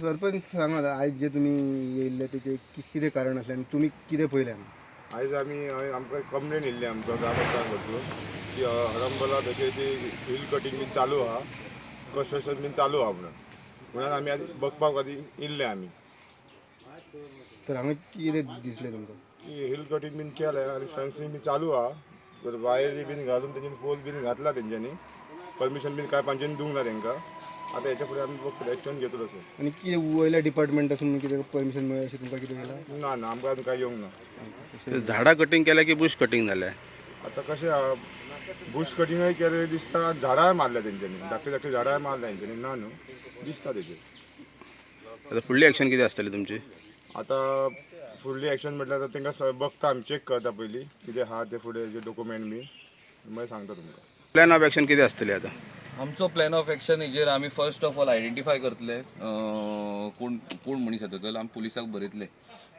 सरपंच सांगा आतां आयज जे तुमी येयल्ले तेचे कितें कारण आसलें आनी तुमी कितें पळयलें हांगा? आयज आमी हय आमकां कंप्लेन येयल्ली आमकां ग्रामस्थां कडसून की हरंबला तशें हिल कटींग बीन चालू आहा, कन्स्ट्रक्शन बीन चालू आहा म्हणून म्हणून आमी आज बघपाक खातीर येयल्ले आमी. तर हांगा कितें दिसलें तुमकां? की हिल कटींग बीन केलें आनी फेन्सिंग बीन चालू आहा, वायरी बीन घालून तेंच्यानी पोल बीन घातला, तेंच्यांनी परमिशन बीन काय पांच्यानी दिवंक ना तेंकां. आतां हेच्या फुडें आमी बघतले, एक्शन घेतलो तसो. आनी कितें वयल्या डिपार्टमेंटासून कितें परमिशन मेळ्ळें अशें तुमकां कितें केलां? ना ना, आमकां अजून काय येवंक ना. झाडां कटिंग केल्या की बुश कटिंग जालें? आतां कशें आहा, बुश कटिंगय केलें दिसता, झाडांय मारल्या तेंच्यांनी, धाकटी धाकटी झाडांय मारल्या तेंच्यांनी, ना न्हू दिसता तेजेर. आता फुडली एक्शन कितें आसतली तुमची? आतां फुडली एक्शन म्हटल्यार आतां तेंकां बघता आमी, चॅक करता पयलीं कितें आहा ते फुडें जे डॉक्युमेंट बी, मागीर सांगता तुमकां. प्लॅन ऑफ एक्शन कितें आसतली आतां? आमचो प्लॅन ऑफ एक्शन हेजेर आमी फर्स्ट ऑफ ऑल आयडेंटिफाय करतले कोण कोण मनीस येता जाल्यार आमी पुलिसाक बरयतले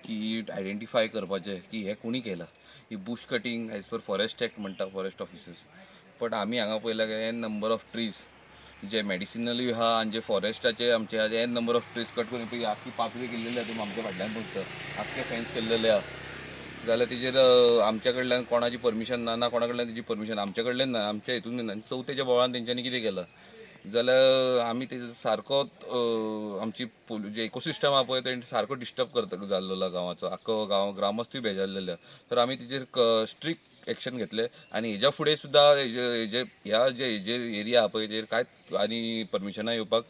की आयडेंटिफाय करपाचें की हें कोणी केलां ही bush cutting as per forest act म्हणटा फॉरेस्ट ऑफिसर्स. बट आमी हांगा पळयला की एन नंबर ऑफ ट्रीज जे मेडिसिनलूय आहा आनी जे फॉरेस्टाचे आमचे आहा, N number of trees cut करून पळय आख्खी पाचवी केल्लेली आहा. तुमी आमच्या फाटल्यान पळयता, आख्खे फेन्स केल्लेले आहा. जाल्यार तेजेर आमच्या कडल्यान कोणाची परमिशन ना, ना कोणा कडल्यान तेजी परमिशन आमच्या कडल्यान ना, आमच्या हितून ना. आनी चवथेच्या बोवाळान तेंच्यांनी कितें केलां जाल्यार आमी तेजो सारको आमची जे इकोसिस्टम आहा पळय तेणें सारको डिस्टर्ब करता जाल्लो आहा गांवाचो, आख्खो गांव ग्रामस्थूय बेजारलेले आहा. तर आमी तेजेर स्ट्रिक्ट एक्शन घेतले आनी हेज्या फुडें सुद्दां हेजे ह्या जे हेजेर एरिया आहा पळय तेजेर कांयच आनी परमिशनां येवपाक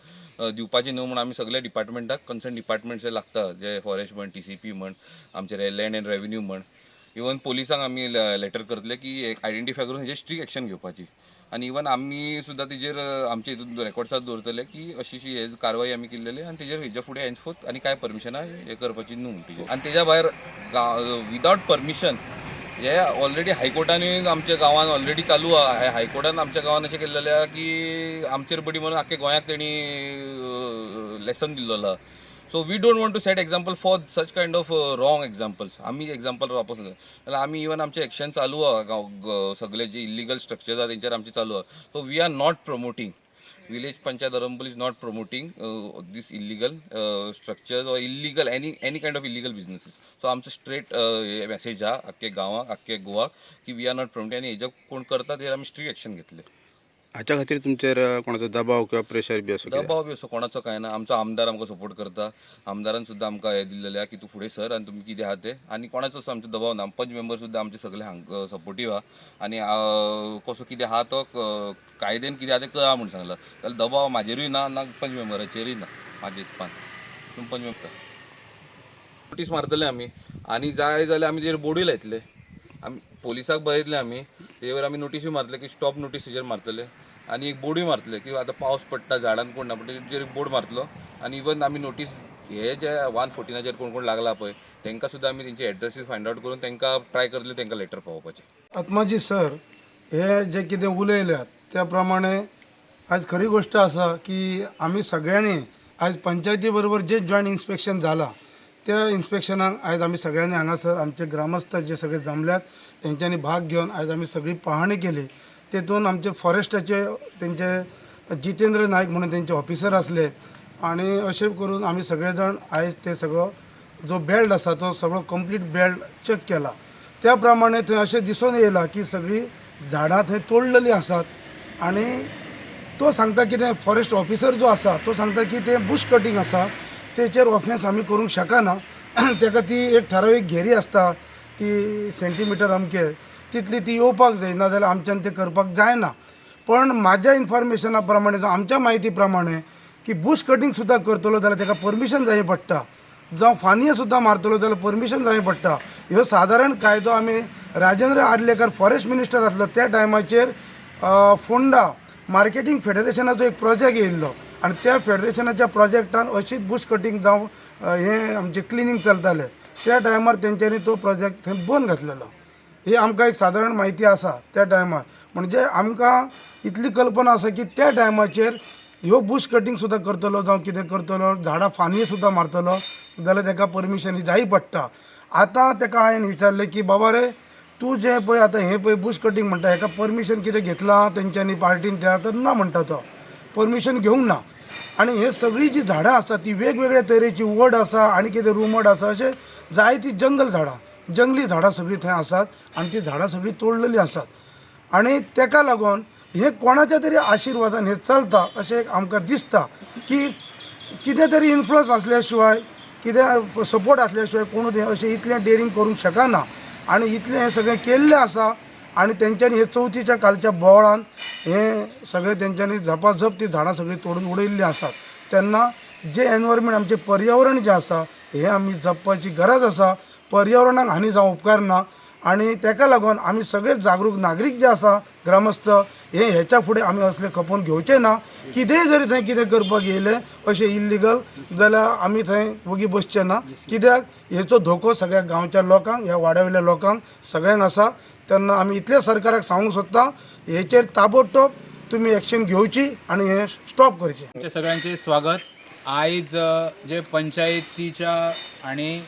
दिवपाची न्हू म्हूण आमी सगल्या डिपार्टमेंटाक, कन्सर्न डिपार्टमेंट्स जे लागता, जे फॉरेस्ट म्हण, टीसीपी म्हण, आमचे लँड एंड रेवेन्यू म्हण, इवन पोलिसांक आमी लेटर करतले की आयडेंटिफाय करून हेजेर स्ट्रिक्ट एक्शन घेवपाची. आनी इवन आमी सुद्दां तेजेर आमचे हितून रेकॉर्ड्सात दवरतले की अशी अशी हे कारवाई आमी केल्लेली आनी तेजेर हेज्या फुडें हेन्सफोर्थ आनी कांय परमिशनां हें करपाची न्हू तेजेर. आनी तेज्या भायर विदावट परमिशन हे ऑलरेडी हायकोर्टानूय आमच्या गांवान ऑलरेडी चालू आहा. हायकोर्टान आमच्या गांवान अशें केल्लेलें आहा की आमचेर बडी म्हणून आख्खे गोंयाक तेणी लेसन दिल्लो आहा. So we don't want to set example for such kind of wrong examples. आमी एग्जाम्पल वापस जाल्यार आमी इवन आमचे एक्शन चालू आहा गांव सगळे जे इलिगल स्ट्रक्चर्स आहा तेंचेर आमचे चालू आहा. So we are not promoting, village panchayat Arambol is not promoting this illegal structures or illegal any kind of illegal businesses. So आमचो स्ट्रेट मॅसेज आहा आख्खे गांवाक, आख्खे गोवाक की we are not promoting आनी हेजे कोण करता तेजेर आमी स्ट्रिक्ट एक्शन घेतले. हाच्या खातीर तुमचेर कोणाचो दबाव किंवा प्रेशर बी असो कितें? दबाव बी असो कोणाचो कांय ना. आमचो आमदार आमकां सपोर्ट करता, आमदारान सुद्दां आमकां हें दिल्लेलें आहा की तूं फुडें सर आनी तुमी कितें आहा तें, आनी कोणाचो असो आमचो दबाव ना. पंच मेंबर सुद्दां आमचे सगळे हांगा सपोर्टीव आहा आनी कसो कितें आहा तो कायद्यान कितें आहा तें करा म्हूण सांगलां. जाल्यार दबाव म्हाजेरूय ना, ना पंच मेंबराचेरूय ना म्हाजे हिसपान. तुमी पंच मेंबर नोटीस मारतले आमी आनी जाय जाल्यार आमी तेजेर बोर्डूय लायतले. आमी पोलिसाक बरयतले, आमी तेजेर आमी नोटिसूय मारतले की स्टॉप नोटीस तेजेर मारतले आनी एक बोर्डूय मारतले की आतां पावस पडटा, झाडान कोण ना, पण तेजेर एक बोर्ड मारतलो. आनी इवन आमी नोटीस हे जे 114चेर कोण कोण लागला पळय तेंकां सुद्दां आमी तेंचे एड्रेसीस फायंड आवट करून तेंकां ट्राय करतले तेंकां लेटर पावोवपाचें. आत्माजी सर हे जे कितें उलयल्यात त्या प्रमाणे आयज खरी गोश्ट आसा की आमी सगळ्यांनी आयज पंचायती बरोबर जे जॉयंट इन्स्पेक्शन जाला त्या इन्स्पेक्शनाक आयज आमी सगळ्यांनी हांगासर आमचे ग्रामस्थ जे सगळे जमल्यात तेंच्यांनी भाग घेवन आयज आमी सगळी पाहणी केली. तेतून आमचे फॉरेस्टाचे तेंचे जितेंद्र नायक म्हणून तेंचे ऑफिसर आसले आनी अशें करून आमी सगळे जाण आयज ते सगळो जो बेल्ट आसा तो सगळो कंप्लीट बेल्ट चॅक केला. त्या प्रमाणे थंय अशें दिसून येयलां की सगळीं झाडां थंय तोडलेलीं आसात आनी तो सांगता कितें, फॉरेस्ट ऑफिसर जो आसा तो सांगता की तें बुश कटींग आसा, तेचेर ऑफेन्स आमी करूंक शकना. तेका ती एक ठरावीक घेरी आसता, ती सेंटीमिटर अमके तितली ती येवपाक जाय, नाजाल्यार आमच्यान तें करपाक जायना. पण म्हाज्या इन्फॉर्मेशना प्रमाणे जावं आमच्या म्हायती प्रमाणे की बुश कटींग सुद्दां करतलो जाल्यार तेका परमिशन जाय पडटा, जावं फांदयो सुद्दां मारतलो जाल्यार परमिशन जाय पडटा. ह्यो सादारण कायदो आमी राजेंद्र आर्लेकर फॉरेस्ट मिनिस्टर आसलो त्या टायमाचेर फोंडा मार्केटींग फेडरेशनाचो एक प्रोजेक्ट येयल्लो आनी त्या फेडरेशनाच्या प्रोजेक्टान अशीच बुश कटींग जावं हें आमचें क्लिनींग चलतालें. त्या टायमार तेंच्यांनी तो प्रोजेक्ट थंय बंद घातलेलो. ही आमकां एक सादारण म्हायती आसा त्या टायमार. म्हणजे आमकां इतली कल्पना आसा की त्या टायमाचेर ह्यो बुश कटींग सुद्दां करतलो जावं कितें करतलो, झाडां फांदी सुद्दां मारतलो जाल्यार तेका परमिशन ही जाय पडटा. आतां तेका हांवें विचारलें की बाबा रे तूं जें पळय आतां हें पळय बुश कटींग म्हणटा हेका परमिशन कितें घेतलां तेंच्यांनी पार्टीन त्या, तर ना म्हणटा तो, परमिशन घेवंक ना. आनी हे सगळीं जी झाडां आसा ती वेगवेगळ्या तरेची वड आसा आनी कितें रुमड आसा, अशें जायतीं जंगल झाडां, जंगली झाडां सगळीं थंय आसात आनी ती झाडां सगळीं तोडलेलीं आसात. आनी तेका लागून हे कोणाच्या तरी आशिर्वादान हे चलता अशें एक आमकां दिसता की कितें तरी इन्फ्लुअन्स आसल्या शिवाय, कितें सपोर्ट आसल्या शिवाय कोणूच हें अशें इतलें डेरींग करूंक शकना. आनी इतलें हें सगळें केल्लें आसा आनी तेंच्यांनी हे चवथीच्या कालच्या बोवाळान हें सगळें तेंच्यांनी झपाझप ती झाडां सगळीं तोडून उडयल्लीं आसात. तेन्ना जें एनवायरमेंट, आमचें पर्यावरण जें आसा हें आमी जपपाची गरज आसा. पर्यावरणाक हानी जावंक उपकारना आनी तेका लागून आमी सगळे जागरूक नागरीक जे आसा, ग्रामस्थ, हे हेच्या फुडें आमी असले खपोवन घेवचे ना. कितेंय जरी थंय कितें करपाक येयलें अशें इल्लिगल जाल्यार आमी थंय वगी बसचे ना, कित्याक हेचो धोको सगळ्या गांवच्या लोकांक, ह्या वाड्या वयल्या लोकांक सगळ्यांक आसा. तेन्ना आमी इतलें सरकाराक सांगूंक सोदता, हेचेर ताबडतोब तुमी एक्शन घेवची आनी हें स्टॉप करचें. तुमचे सगळ्यांचे स्वागत. आयज जे पंचायतीच्या आणि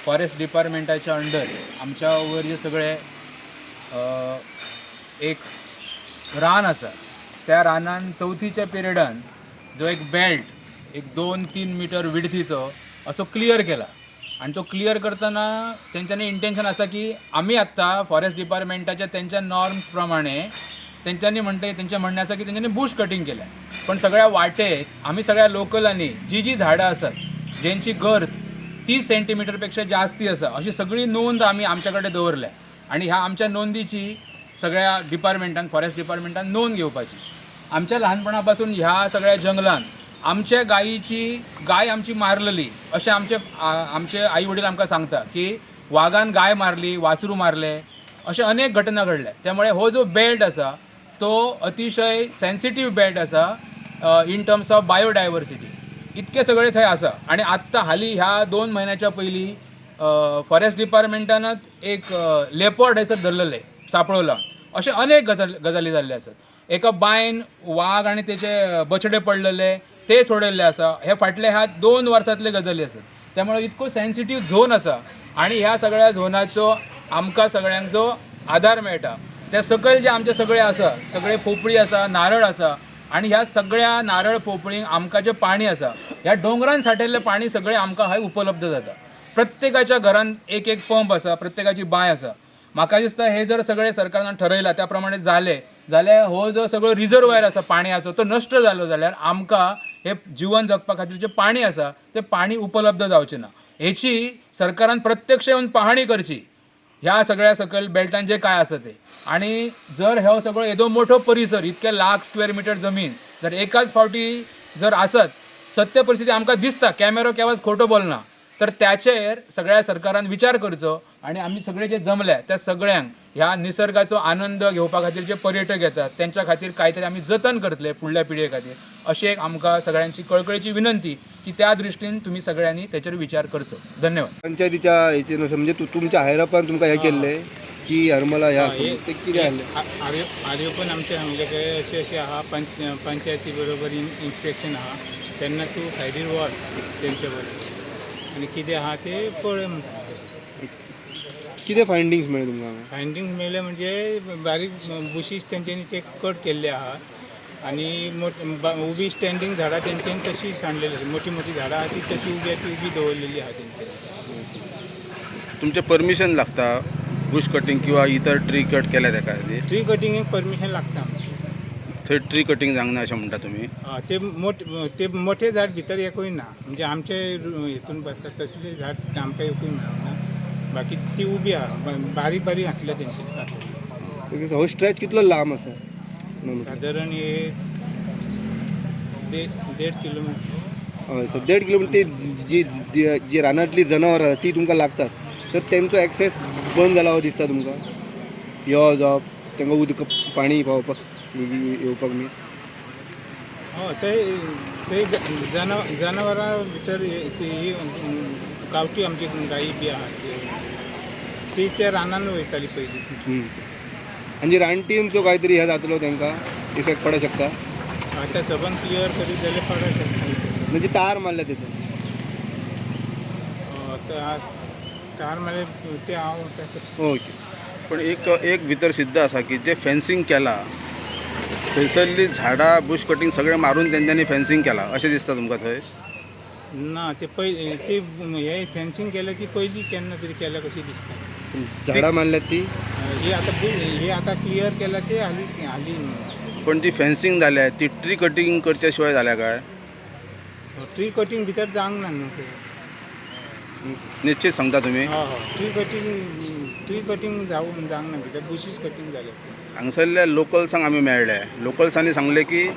फॉरेस्ट डिपार्टमेंटाच्या अंडर आमच्या वयर जे सगळे एक रान आसा, त्या रानान चवथीच्या पिरियडान जो एक बेल्ट एक 2-3 मिटर विडथीचो असो क्लियर केला आनी तो क्लियर करतना तेंच्यांनी इंटेन्शन आसा की आमी आत्तां फॉरेस्ट डिपार्टमेंटाच्या तेंच्या नॉर्म्स प्रमाणे तेंच्यांनी म्हणटा, तेंचें म्हणणें आसा की तेंच्यांनी बूश कटींग केलें, पण सगळ्या वाटेक आमी सगळ्या लोकलांनी जी जी झाडां आसात जेंची गर्थ 30 सेंटीमिटर पेक्षा जास्ती आसा अशी सगळी नोंद आमी आमच्या कडेन दवरल्या आनी ह्या आमच्या नोंदीची सगळ्या डिपार्टमेंटान, फॉरेस्ट डिपार्टमेंटान नोंद घेवपाची. आमच्या ल्हानपणा पासून ह्या सगळ्या जंगलान आमच्या गायीची गाय आमची मारलेली अशें आमचे आमचे आई वडील आमकां सांगता की वागान गाय मारली, वासरू मारले, अशे अनेक घटना घडल्या. त्यामुळे हो जो बेल्ट आसा तो अतिशय सेन्सिटीव बेल्ट आसा इन टर्म्स ऑफ बायोडायवर्सिटी. इतके सगळे थंय आसा आनी आत्तां हालीं ह्या 2 म्हयन्याच्या पयलीं फॉरेस्ट डिपार्टमेंटानच एक लेपर्ड हयसर धरलेलें, सांपळवलां. अशे अनेक गजाली जाल्ले आसात. एका बांयन वाग आनी तेचे बछडे पडलेले ते सोडयल्ले आसा. हे फाटले ह्या 2 वर्सांतले गजाली आसात. त्यामुळे इतको सेन्सिटीव झोन आसा आनी ह्या सगळ्या झोनाचो आमकां सगळ्यांचो आदार मेळटा. त्या सकयल जे आमचे सगळे आसा, सगळे पोपळी आसा, नारळ आसा आनी ह्या सगळ्या नारळ पोपळींक आमकां जें पाणी आसा ह्या दोंगरान सांठयल्लें पाणी सगळें आमकां हय उपलब्ध जाता. प्रत्येकाच्या घरान एक एक पंप आसा, प्रत्येकाची बांय आसा. म्हाका दिसता हे जर सगळें सरकारान ठरयलां त्या प्रमाणे जालें जाल्यार हो जो सगळो रिजर्वायर आसा पाणयाचो तो नश्ट जालो जाल्यार आमकां हे जिवन जगपा खातीर जें पाणी आसा तें पाणी उपलब्ध जावचें ना. हेची सरकारान प्रत्यक्ष येवन पाहणी करची ह्या सगळ्या सकयल बेल्टान जे काय आसा ते. आनी जर हो सगळो येदो मोठो परिसर, इतके लाख स्क्वेअर मिटर जमीन जर एकाच फावटी जर आसत, सत्य परिस्थिती आमकां दिसता, कॅमेरो केवाच खोटो बोलना, तर त्याचेर सगळ्या सरकारान विचार करचो आनी आमी सगळे जे जमल्या त्या सगळ्यांक ह्या निसर्गाचो आनंद घेवपा खातीर जे पर्यटक येतात तेंच्या खातीर कांय तरी आमी जतन करतले फुडल्या पिळगे खातीर, अशी एक आमकां सगळ्यांची कळकळीची विनंती की त्या दृश्टीन तुमी सगळ्यांनी तेचेर विचार करचो. धन्यवाद. पंचायतीच्या हेचे न्हू, म्हणजे तुमच्या हायरअपान तुमकां हें केल्लें की हरमला ह्या ते कितें आहलें? आर्योपण आमचे हांगले कडेन अशें अशें आहा, पंचायती बरोबर इन्स्पेक्शन आहा, तेन्ना तूं सायडीर वच तेंचे बरोबर आनी कितें आहा तें पळय म्हणटा. कितें फायंडींग्स मेळ्ळे तुमकां हांगा? फायंडींग मेळ्ळे म्हणजे बारीक बुशीस तेंच्यांनी ते कट केल्ले आहा आनी उबी स्टँडींग झाडां तेंच्यांनी तशी सांडलेली आसा, मोठी मोठी झाडां आहा ती तशी उबी आहा ती उबी दवरलेली आहा तेंच्यांनी. तुमचें परमिशन लागता बुश कटिंग किंवा इतर ट्री कट केल्या तेका खातीर? ट्री कटिंगेक परमिशन लागता आमचें. थंय ट्री कटिंग जावंक ना अशें म्हणटा तुमी? हय, ते मोठे झाड भितर एकूय ना, म्हणजे आमचे हितून बसता तसले झाड आमकां एकूय मेळना, बाकी ती उबी आहा, बारीक बारीक आसले तेंचे. हो स्ट्रेच कितलो लांब आसा? सादारण हे 1.5 किलोमिटर. हय, सो 1.5 किलोमिटर ती जी जी रानांतली जनावरां आसा ती तुमकां लागतात, तर तेंचो एक्सेस बंद जाला हो दिसता तुमकां? यो जावप तांकां उदक पाणी पावोवपाक येवपाक न्ही? हय, ते जनावरां भितर ही गांवठी आमची गायी बी आहा ती त्या रानान वयताली पयलीं. आनी रानटींचो कांय तरी हें जातलो तांकां इफेक्ट पडूंक शकता? आतां सबंद क्लियर करीत जाल्यार पडूंक शकता. म्हणजे तार मारल्या तेतून? तार मारल्या ते हांव. ओके. पण एक एक भितर सिद्ध आसा की जे फेन्सिंग केला थंयसरली झाडां बुश कटींग सगळें मारून तेंच्यांनी फेन्सिंग केलां अशें दिसता तुमकां थंय? ना, ते पयली ते हे फेन्सिंग केल्या ती पयली केन्ना तरी केल्या कशी दिसता. झाडां मारल्यात ती. हे आतां हे आतां क्लियर केल्या ते हाली हाली. पण जी फेन्सिंग जाल्या ती ट्री कटींग करच्या शिवाय जाल्या काय? ट्री कटींग भितर जावंक ना न्हू ते. निश्चित सांगता तुमी? हय हय, ट्री कटींग जावंक जावंक ना भितर, बुशीस कटींग जाले. हांगसरल्या लोकल्सांक आमी मेळ्ळे, लोकल्सांनी सांगलें की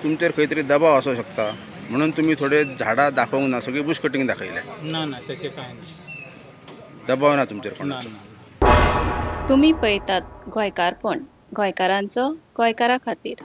तुमचेर खंय तरी दबाव आसूं शकता म्हणून तुमी थोडे झाडां दाखोवंक ना, सगळी बुश कटींग दाखयल्या. ना ना, तशें कांय ना. दबाव ना तुमचेर ना. कोणाचो? ना. तुमी पळयतात गोंयकारपण, गोंयकारांचो गोंयकारा खातीर.